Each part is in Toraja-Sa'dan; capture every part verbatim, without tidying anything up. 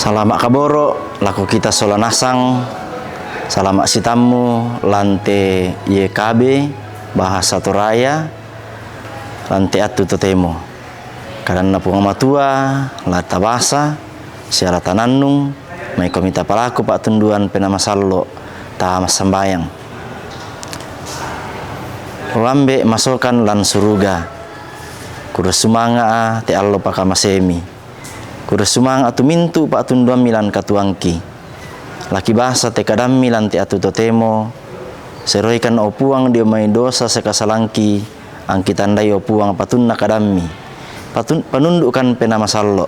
Salama' kaboro' lako kita sola nasang. Salama' sitammu lan te Y K B Bahasa Toraja, lan te attu totemo. Kadanna Puang Matua, la tabasa, sia la tanannung, maikomi tapalaku pa'tunduan Penaa Masallo', tamassambayang. O Ambe' masokan lan suruga, kurre sumanga'a te allo pakamasemi. Kurre sumanga' tu mintu' pa'tunduammi lan katuoangki. La kibasa te kadammi lan te attu totemo, seroikan o Puang dio mai dosa sikasalangki, angki tandai o Puang patunna kadammi. Patun-, panundu'kan Penaa Masallo'.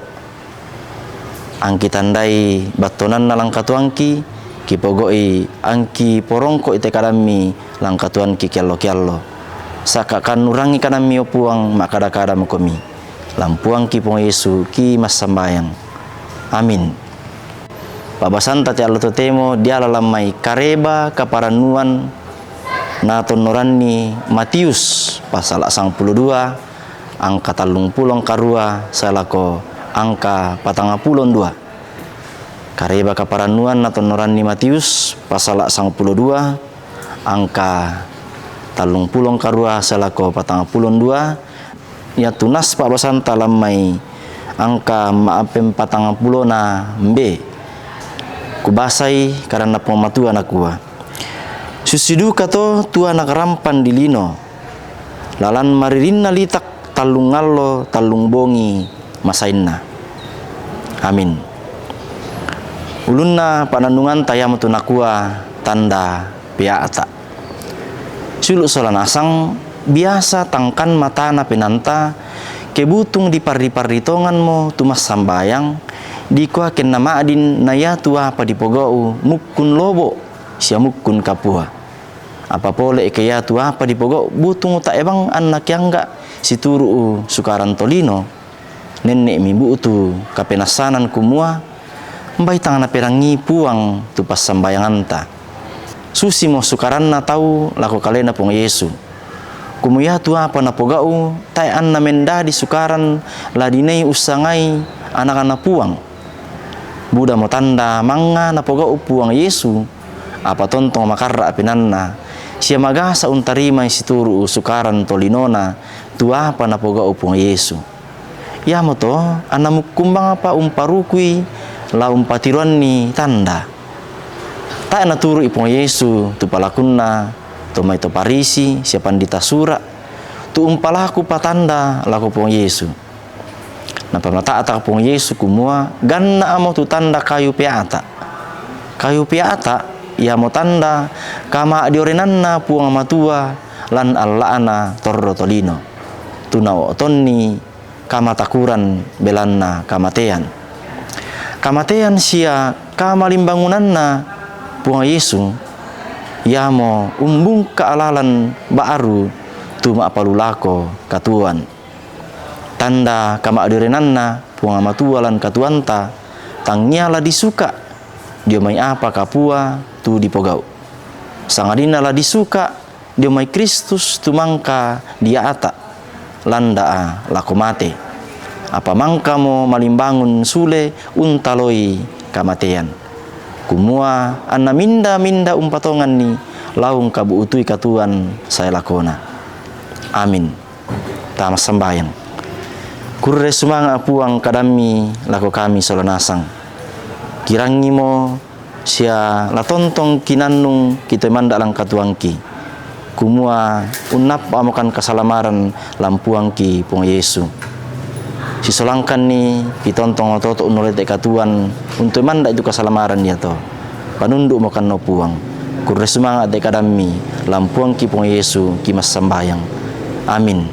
Angki tandai battuananna lan katuoangki, kipogo'i angki porongko'i te kadammi lan katuoangki kiallo-kiallo. Saka kannurangi kadammi o Puang, ma'kada-kada mokomi. Lan Puangki Puang Yesu ki massambayang. Amin. Pa'basanta te allo totemo diala lan mai Kareba Kaparannuan natonnoranni Matius, pasala' sangpulo dua, angka tallungpulo angka rua sae lako angka patangapulo dua. Kareba Kaparannuan natonnoranni Matius, pasala' sangpulo dua, angka tallungpulo angka rua sae lako patangapulo dua. Iatu nas pa'basanta lan mai angka ma'pempatangapulona mbe. Kubasai kadanna Puang Matua, nakua, Susi dukato tu ana' karampang di lino, lalan maririnna litak tallung allo tallung bongi masainna. Amin. Ulunna pa'nannunganta iamotu nakua tanda pea'ta'. Siulu' sola nasang, biasa tangkan matana penaanta, ke butung diparri-parri tonganmo tu massambayang, dikua kenna ma'din na iatu apa dipogau' mukkun lobo' sia mukkun kapua. Apa pole' ke iatu apa dipogau' butung tae' bang anna kiangga' situru'u sukaran tolino, nenne'mi bu'tu kapenassanan kumua, mbai tang naperangii Puang tu passambayanganta. Susimo sukaranna tau lako Kalena Puang Yesu. Kumua iatu apa napogau' tae' anna mendadi sukaran la dinai ussangai anakna Puang. Budamo tanda mangnga napogau' Puang Yesu, apa tontong makarra' penaanna, sia magasa' untarimai situru'u sukaran tolinona tu apa napogau' Puang Yesu. Iamoto anna mukkumbangpa umparukui la umpatiroanni tanda. Tae' naturu'i Puang Yesu tu palakunna to mai to Parisi sia pandita sura', tu umpalakupa tanda lako Puang Yesu. Napamata'tak Puang Yesu kumua, ganna'mo tu tanda kayu pea'ta'. Kayu pea'ta' iamo tanda kama'diorenanna Puang Matua lan alla'na torro tolino. Tu nao'tonni kamatakuran belanna kamatean. Kamatean sia kamalimbangunanna Puang Yesu iamo umbungka' lalan ba'ru tu ma'palulako katuoan. Tanda kama'diorenanna Puang Matua lan katuoanta, tangia la disuka' dio mai apa kapua tu dipogau'. Sangadinna la disuka' dio mai Kristus tu mangka dia'ta', landa'a lako mate. Apa mangkamo malimbangun sule untaloi kamatean. Kumua anna minda-minda umpatonganni la ungkabu'tui katuoan sae lakona. Amin. Tamassambayang. Kurre sumanga' Puang kadammi lako kami sola nasang. Kirangimo sia la tontong kinannung kitoe manda' lan katuoangki. Kumua unnappa'mokan kasalamaran lan Puangki Puang Yesu. Sisolangkanni kitontong oto-oto unnorai te katuoan untu' manda'i tu kasalamaran iato. Panundu'mokan o Puang. Kurre sumanga' te kadammi lan Puangki Puang Yesu ki massambayang. Amin.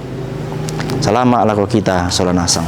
Salama' lako kita sola nasang.